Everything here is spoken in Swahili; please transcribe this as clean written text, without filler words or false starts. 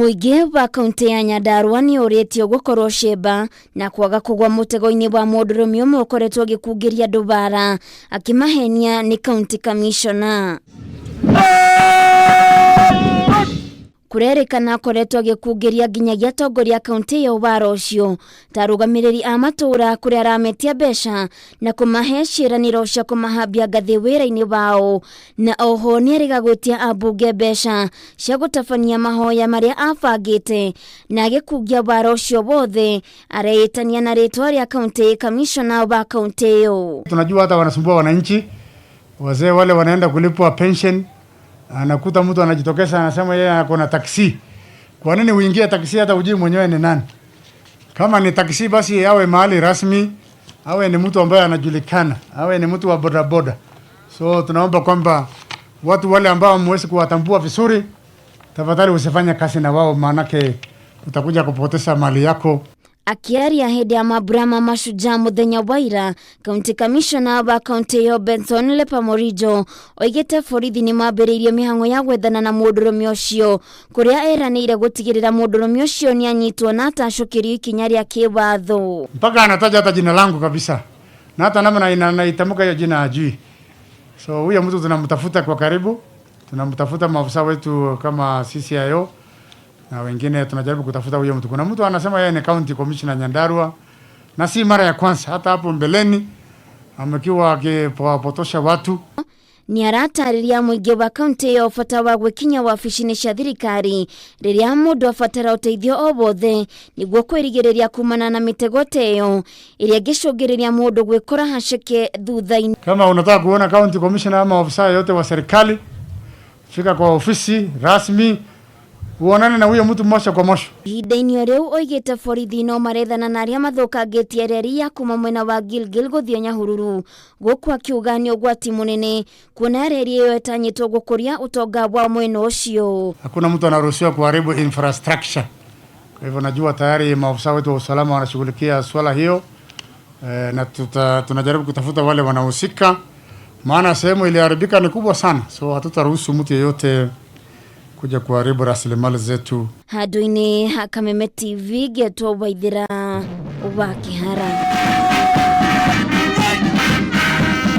Mũingĩ wa kaunti ya Nyandarua nĩ ũrĩtio gũkorwo cemba na kwaga kũgwa mũtego-inĩ wa mũndũrũme ũmwe ũkoretwo agĩkungĩria andũ bara akĩmahenia nĩ county commissioner. Kũrerĩkana akoretwo agĩkungĩria nginyagia atongoria a kaunti ĩyo wara ũcio ta arũgamĩrĩri a matũũra kũrĩa arametia mbeca na kũmahe ciĩranĩro cia kũmahambia ngathĩ wĩra-inĩ wao, na oho nĩerĩga gwĩtia ambunge mbeca cia gũtabania mahoya marĩa abangĩte na agĩkungia wara ũcio wothe areĩtania na rĩtwa rĩa county commissioner wa kaunti ĩyo. Tunajua hata wanasumbua wananchi, wazee wale wanaenda kulipwa pension, anakuta mtu anajitokeza anasema yeye ako na taksi. Kwa nini uingie taksi hata hujui mwenyewe ni nani? Kama ni taksi basi awe mahali rasmi, awe ni mtu ambaye anajulikana, awe ni mtu wa bodaboda. So tunaomba kwamba watu wale ambao hamwezi kuwatambua vizuri, tafadhali usifanye kazi na wao, maanake utakuja kupoteza mali yako. Akiaria hĩndĩ ya mambura ma mashujaa mũthenya wa ira, county commissioner wa kaunti ĩyo Benson Lepamorijo oigĩte borithi nĩ mambĩrĩirie mĩhang'o ya gwethana na mũndũrũme ũcio kũrĩa eranĩire gũtigĩrĩra mũndũrũme ũcio nĩ anyitwo na atacũkĩrio ikinya rĩa kĩwatho. Mpaka anataja hata jina langu kabisa, na hata namna naitamka hiyo jina hajui. So huyo mtu tunamtafuta kwa karibu, tunamtafuta maafisa wetu kama CCIO na wengine, tunajaribu kutafuta huyo mtu. Kuna mtu anasema yeye ni county commissioner Nyandarua, na si mara ya kwanza, hata hapo mbeleni amekuwa akipotosha watu. Nĩ aratarĩria mũingĩ wa kaunti ĩyo bata wa gwĩkinya wabici-inĩ cia thirikari rĩrĩa mũndũ abatara ũteithio o wothe nĩguo kwĩrigĩrĩria kumana na mĩtego ta ĩyo ĩrĩa ĩngĩcũngĩrĩria mũndũ gwĩkora haceke thutha-inĩ. Kama unataka kuona county commissioner ama ofisa yote wa serikali, fika kwa ofisi rasmi uonane na huyo mtu moja kwa moja. Ihinda-inĩ o rĩu oigĩte borithi no marethana na arĩa mathũkangĩtie reri ya kuma mwena wa Gilgil gũthiĩ Nyahururu, gũkũ akiuga nĩ ũgwati mũnene kuona reri ĩyo ĩtanyĩtwo gũkũria ũtonga wa mwena ũcio. Hakuna mtu anaruhusiwa kuharibu infrastructure. Kwa hivyo najua tayari maafisa wetu wa usalama wanashughulikia swala hiyo, na tunajaribu kutafuta wale wanahusika, maana sehemu iliharibika ni kubwa sana, so hatutaruhusu mtu yeyote kuja kuharibu rasilimali zetu. Handũ-inĩ ha Kameme TV ngetwo Waithĩra wa Kĩhara.